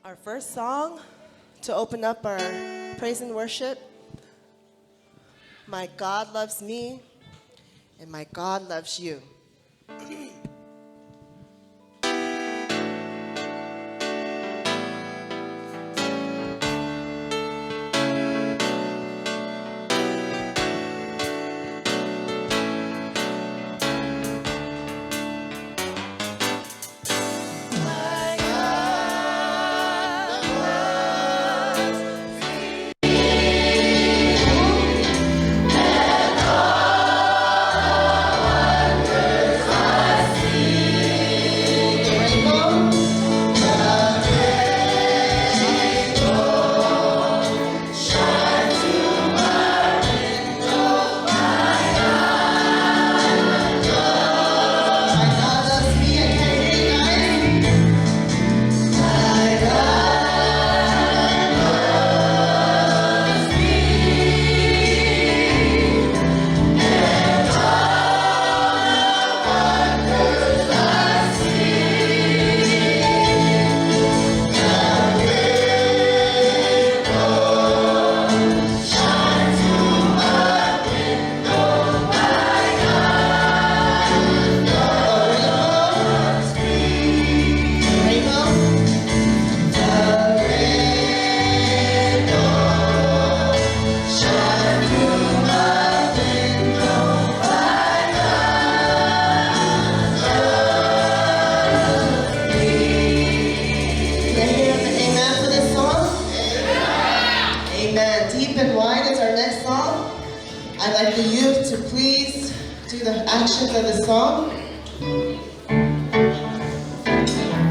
Our first song to open up our praise and worship, My God Loves Me and My God Loves You.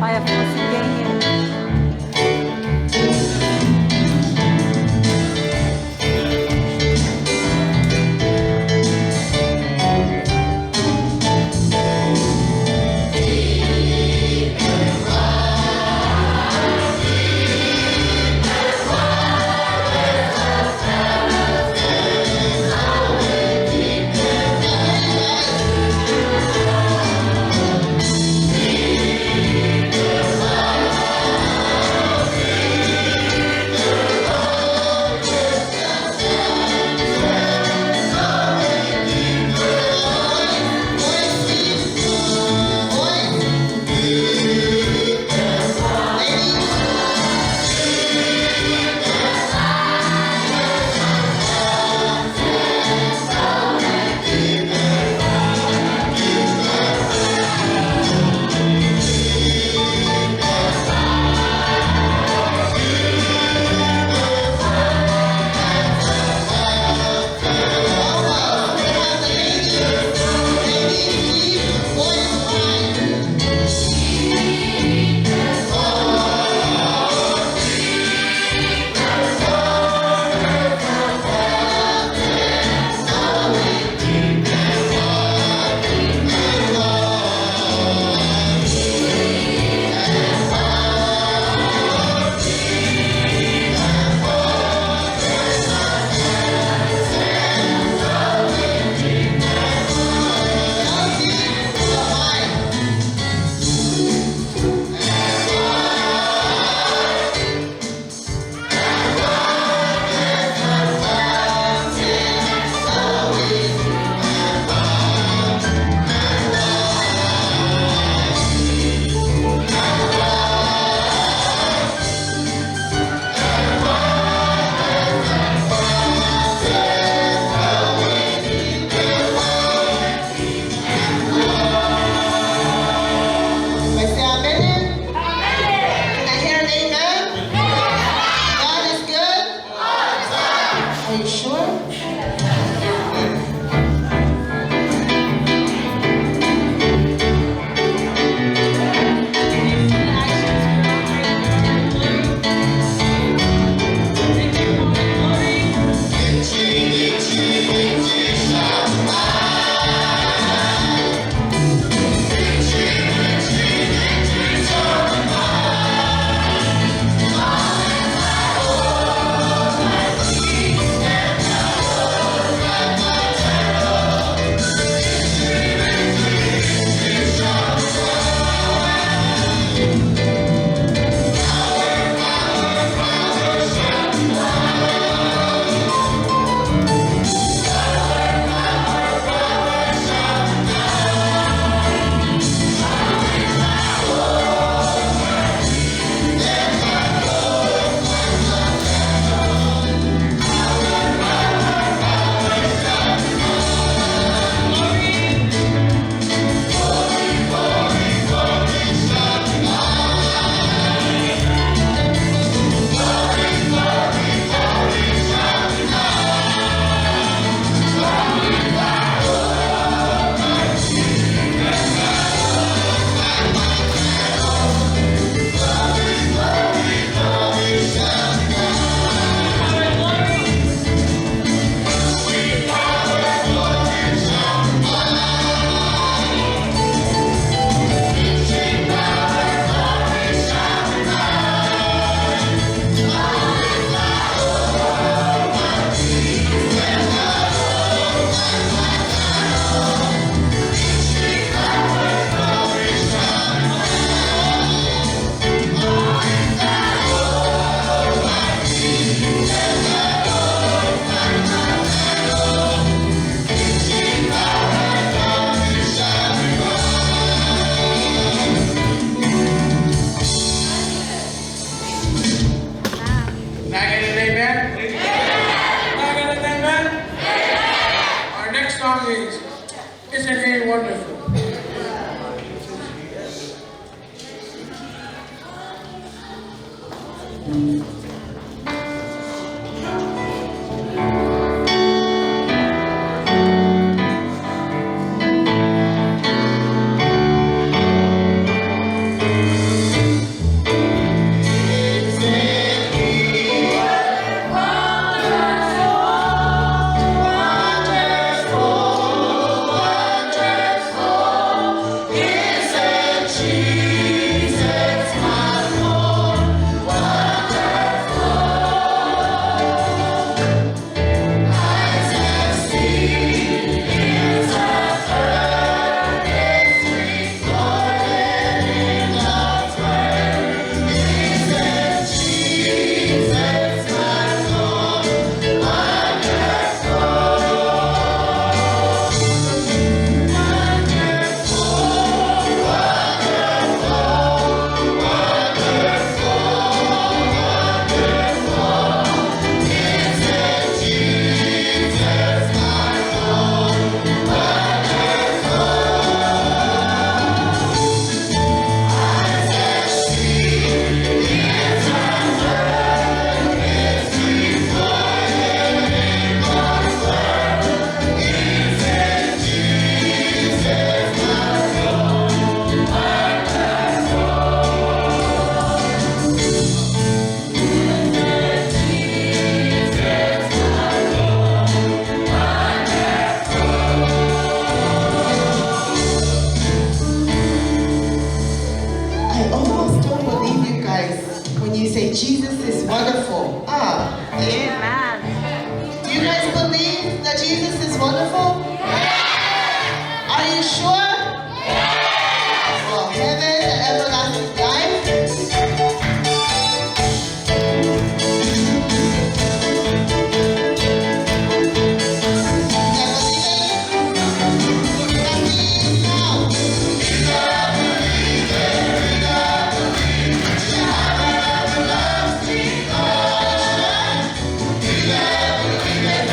My Can I get an amen? Amen. Can I get an amen? Amen. Our next song is Isn't He Wonderful? I almost don't believe you guys when you say Jesus is wonderful. Ah. Amen. Do you guys believe that Jesus is wonderful? Are you sure? Well, heaven and everlasting life. You guys believe it?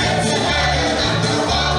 That's it now.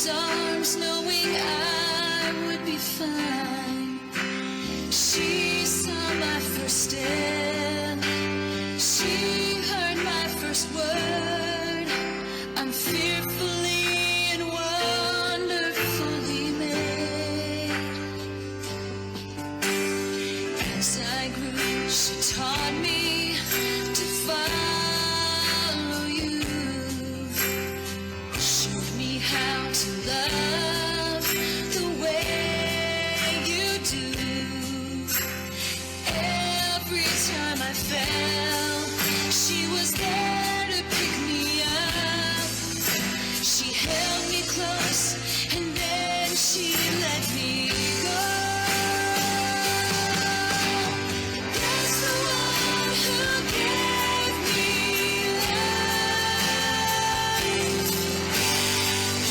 mother's arms, knowing I would be fine. She saw my first step. She heard my first word. I'm fearfully and wonderfully made. As I grew, she taught me to follow you. Showed me how to love the way you do. Every time I fell, she was there to pick me up. She held me close and then she let me go. That's the one who gave me life.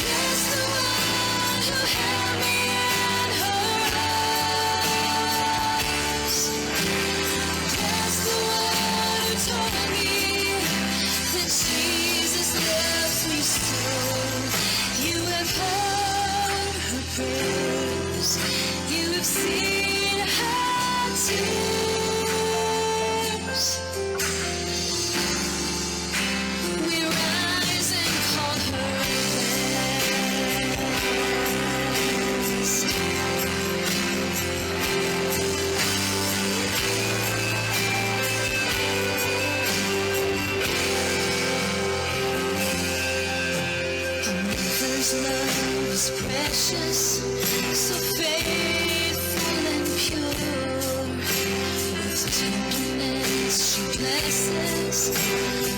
That's the one who held me in her arms. That's the one who taught me that Jesus loves me so. You have heard her prayers. You have seen her tears. We rise and call her blessed. A mother's love is precious, so faithful and pure. With tenderness she blesses,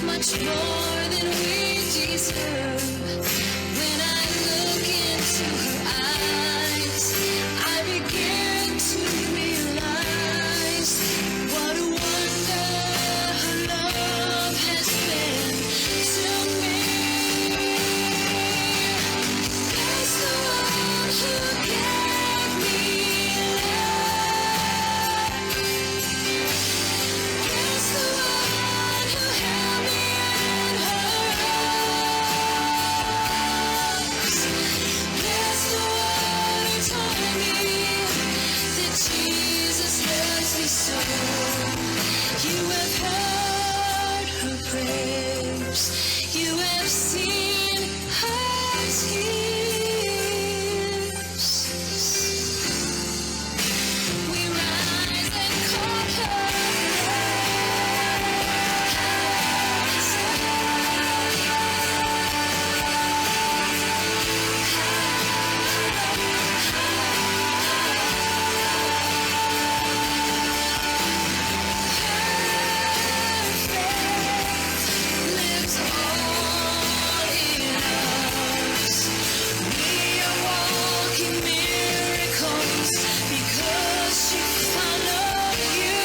much more than we deserve. When I look into her eyes, I begin to realize what a wonder her love has been to me. That's the one who gave me life. That's the one who held me in her arms. That's the one who taught me that Jesus loves me so. You have heard her prayers. You have seen her tears. We rise and call her perfect lives on in us. We are walking miracles because she followed you.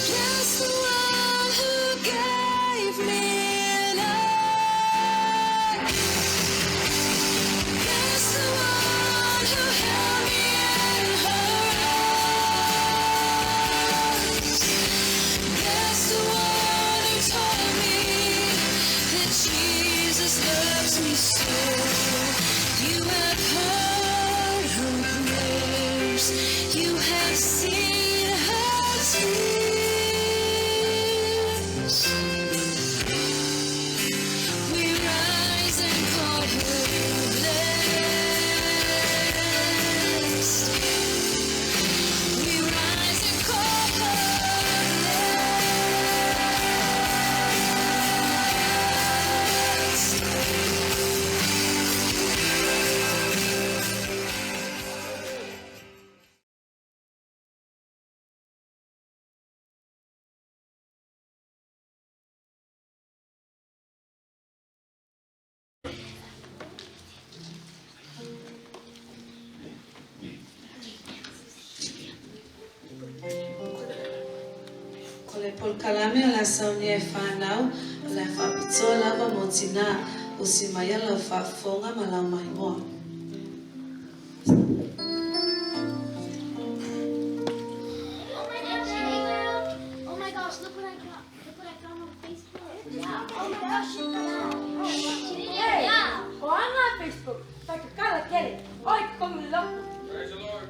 Bless the one who gave me life. Bless the one who held me in her arms. Bless the one who taught me that Jesus loves me so. You have heard her prayers. You have seen her tears. We rise and call her blessed. We rise and call her blessed. O le polokalame o le a saunia e fanau, o le a faapitoa lava mo tinā, usi mai ai lau faafofoga ma lau maimoa. Oh my gosh, Taylor! Oh my gosh, look what I got. Look what I Praise the Lord.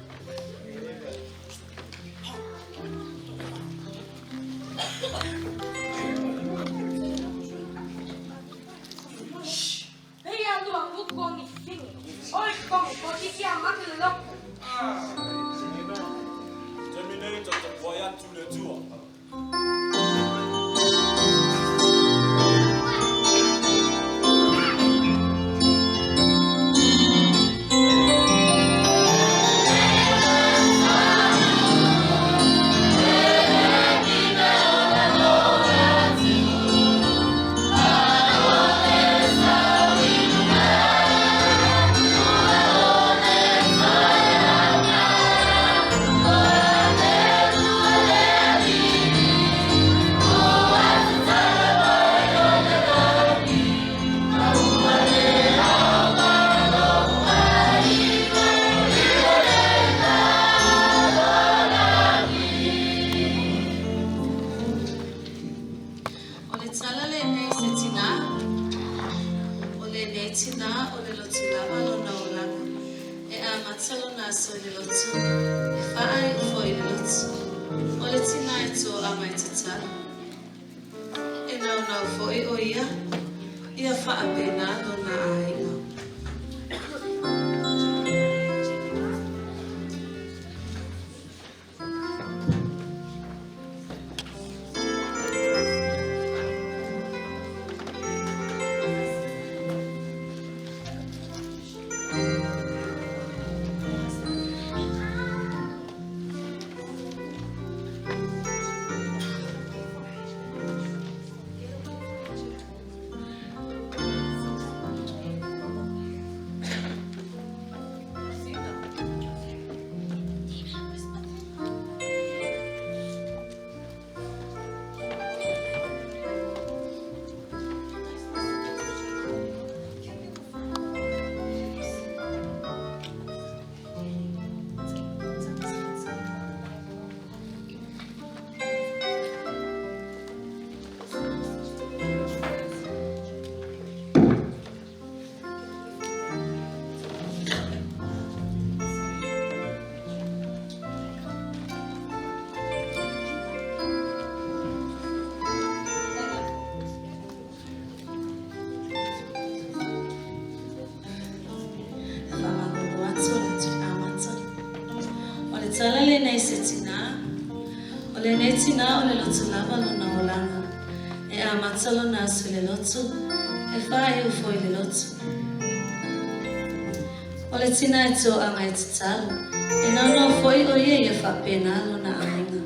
O le tala lenei se tinā, o lenei tinā o le lotu lava lona olaga. E amata lona aso i le lotu, e faaiu foi i le lotu. O le tinā e toaga e tatalo. E naunau foi o ia, ia faapena lona aiga. E faamalulu atu o le toe amata. O le tala lenei se tinā, o lenei tinā o le lotu lava lona olaga. E amata lona aso i le lotu, e faaiu foi i le lotu. O le tinā e toaga e tatalo, e naunau foi o ia ia faapena lona aiga.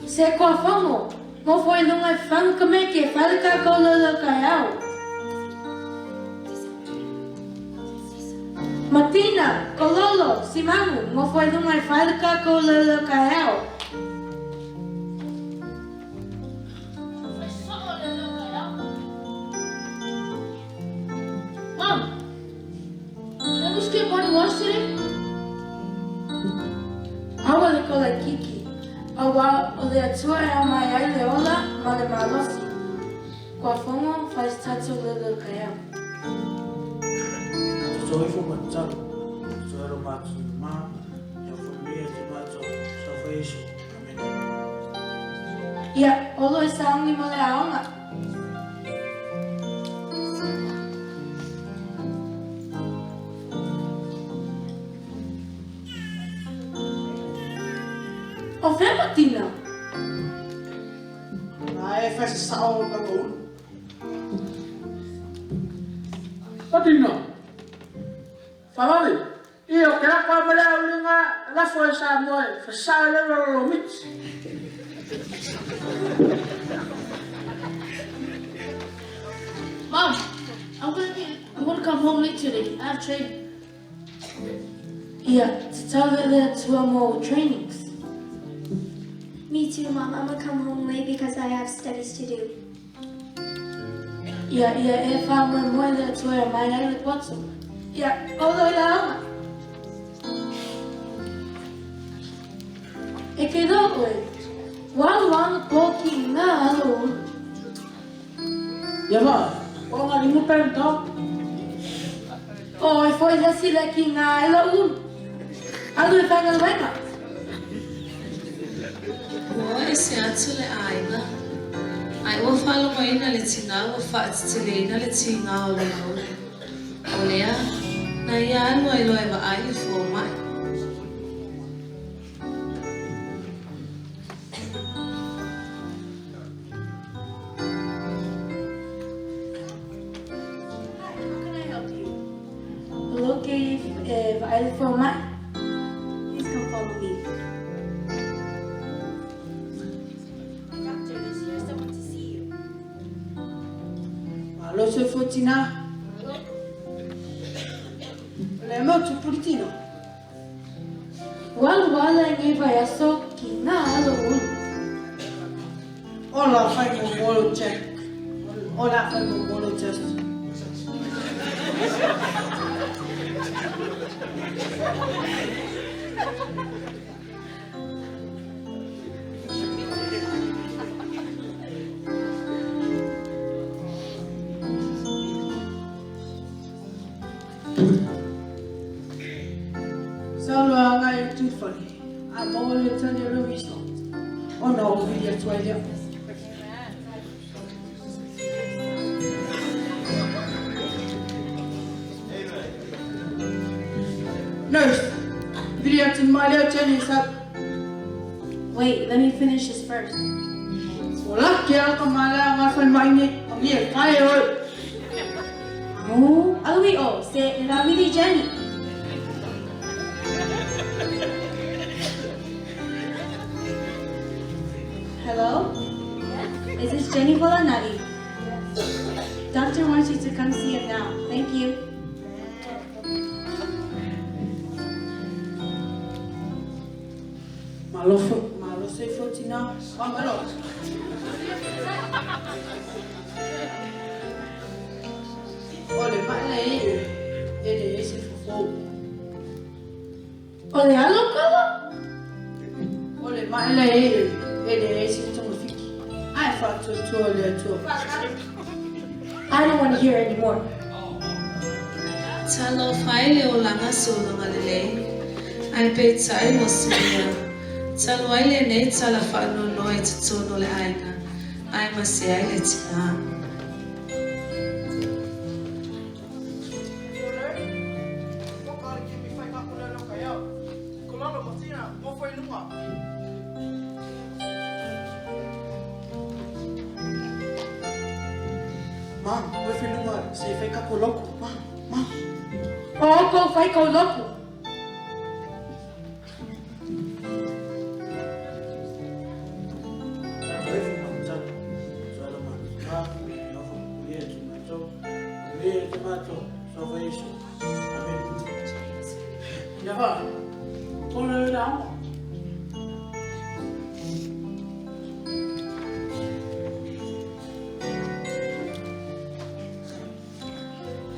Se kua fango, nofo i luga i fanu ka meke, fale ka kou laulau kaeao. Matina, Kololo, Simangu, nofo i luga i fale ka kou laulau kaeao. Mom, can we skip morning wash today? Aua le kolaikiki, auā o le Atua e ao mai ai le ola ma le malosi. Kua fongo fai se tatou laulau kaeao. Soifo matalo, soero matu ma, ia fomia te mato, sofeiso. Amen. Ia, olo e saogi mo le aoga. O fea Matina? Na e fai se sao o ka ulu. Matina. Falale. Ia o ke lako a mele au linga lafo e sa moe, fa le lo lo miti. Mom, I'm gonna come home late today. I have training. Ia, tatalo le Atua mo trainings. Me too, Mom. I'm gonna come home late because I have studies to do. Ia, ia e wha moe moe le Atua e mai ai le poto. Ia, olo i la aoga. E ke loa oe. Ua alu anapo ki ngā alo o Ulu. Ia va, o ngā limu pēn tau. O e foi le sila ki ngā elo Ulu. Alu e whaingaluenga. Ua ese atu le aiga. Ai ua faalogoina le tinā ua faateteleina le tigā o lona ulu. O lea, na ia alu ai loa e vaai le fomaʻi. Hi, how can I help you? O lo ke e vaai le fomaʻi. Please come follow me. Doctor, there's here someone to see you. Malo soifua tinā. O le mea o tupu le tino. Ua alu ala i nei vaiaso ki ngā alo o Ulu. O la whai mo molo check. O la whai mo molo test. Sa loa ngai o tūwhare. A mō le tani o Luisa. O no o vili atu ai lea. Nurse, vili atu mai lea tani sa. Wait, let me finish this first. O la ke ala ka malea ngā whai mai nei. O mi e kai oi. Oh, alui o, se le la vili Jenny. Hello? Is this Jenny Volanari? Doctor wants you to come see him now. Thank you. Malo malo se fotina. Ma malo. O le mai le e e le e se fofo. O le alo kala? O le mai le e e le e se tonga fiki. Ai fa tu tu le tu. I don't want to hear anymore. Talofa ai le olaga sologa lelei, ae peitai ua suia. Talu ai lenei tala faanoanoa i totonu o le aiga, ae mase ai le tinā. Mam, o whenua se whai kako loku. Mam, mam. O ko whai kau loku.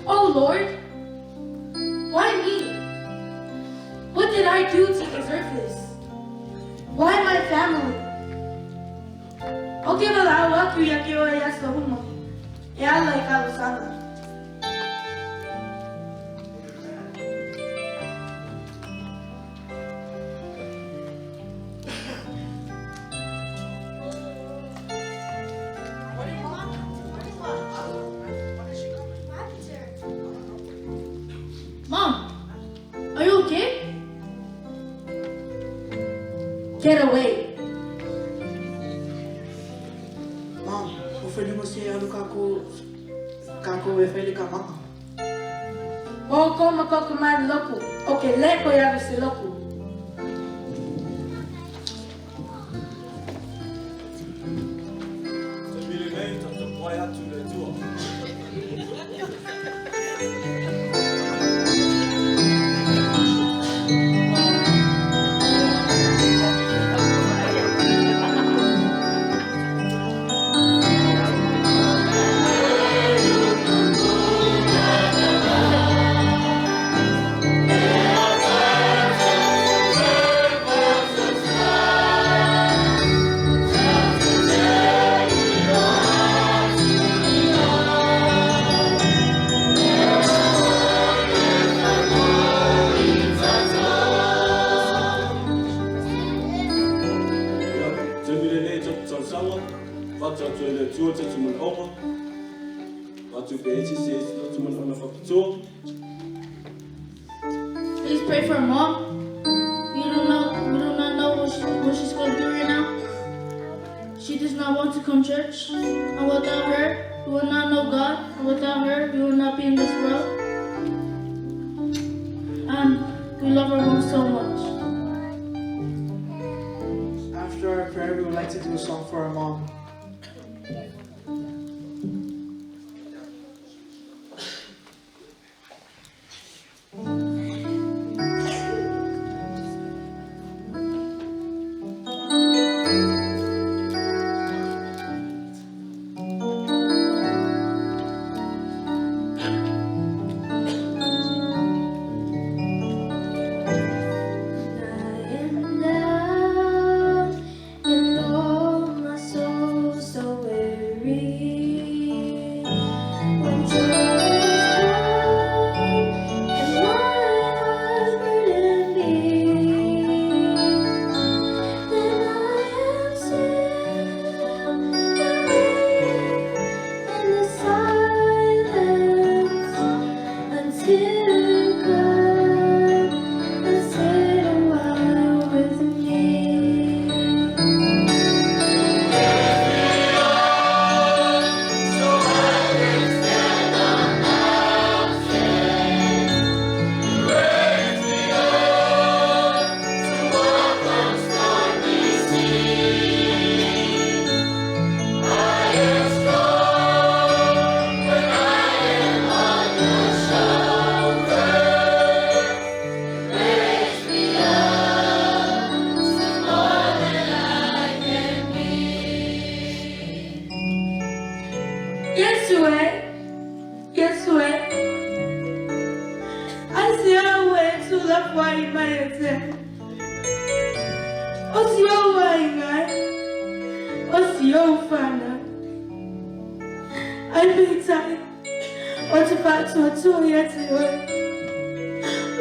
Oh Lord, why me? What did I do to deserve this? Why my family? O ke wala aku ia ke oe ia sa huma. E ala i ka lusanga. Mom, are you okay? Get away. Mam, o whenua se alu kako kako e whaile ka mama. O ko makoko mai loku. O ke leko ia se loku. Te mire nei, ta te pai atu le tua. Amen. Fatu atu e le Atua tatou manaoga. Fatu pe esi se esi tatou manaoga faapitoa. Please pray for Mom. We do not know what she's going through right now. She does not want to come church. And without her, we will not know God. And without her, we will not be in this world. And we love our mom so much. After our prayer, we would like to do a song for our mom.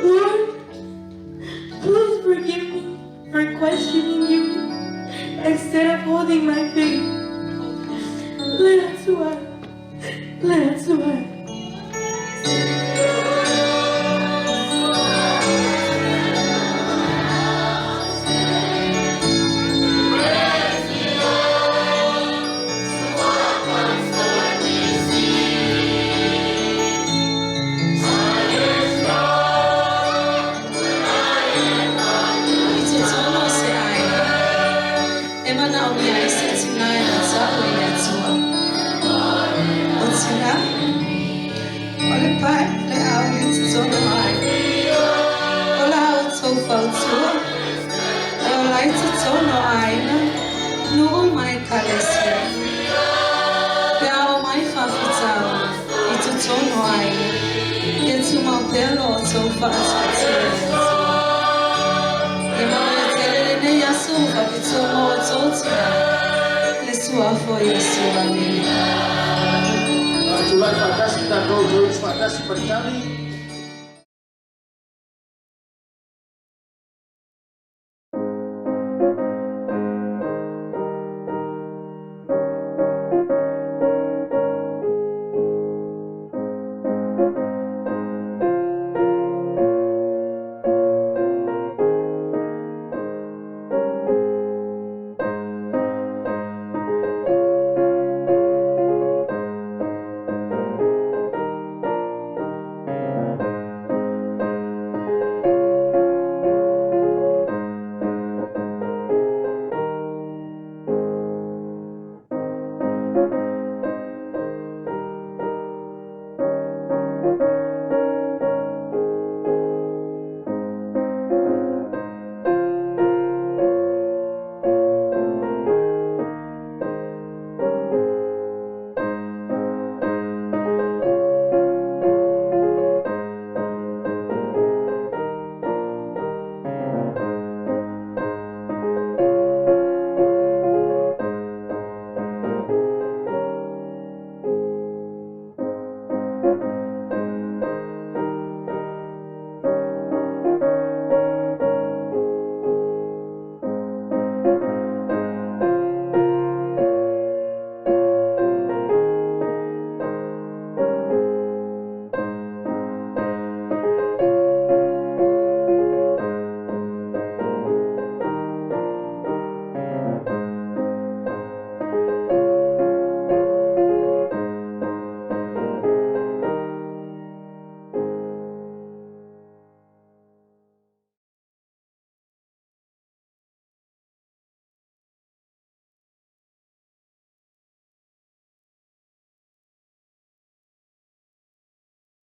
Lord, please forgive me for questioning you instead of holding my faith. Le Atua, Le Atua. I totonu o se aiga, e manaomia ai se tina e lata'u i le Atua. O tina, o le pae le ao i totonu o aiga. O la outou fautua, e ola i totonu o aiga, nu'u ma ekalesia. Pe a oo mai faafitauli i totonu o aiga, ia tumau pea lo outou faatuatua i le Atua. Ia manuia tele lenei aso faapitoa mo outou tina. Le suafa o Iesu, amene. Tulai faatasi tatou George faatasi Paritani.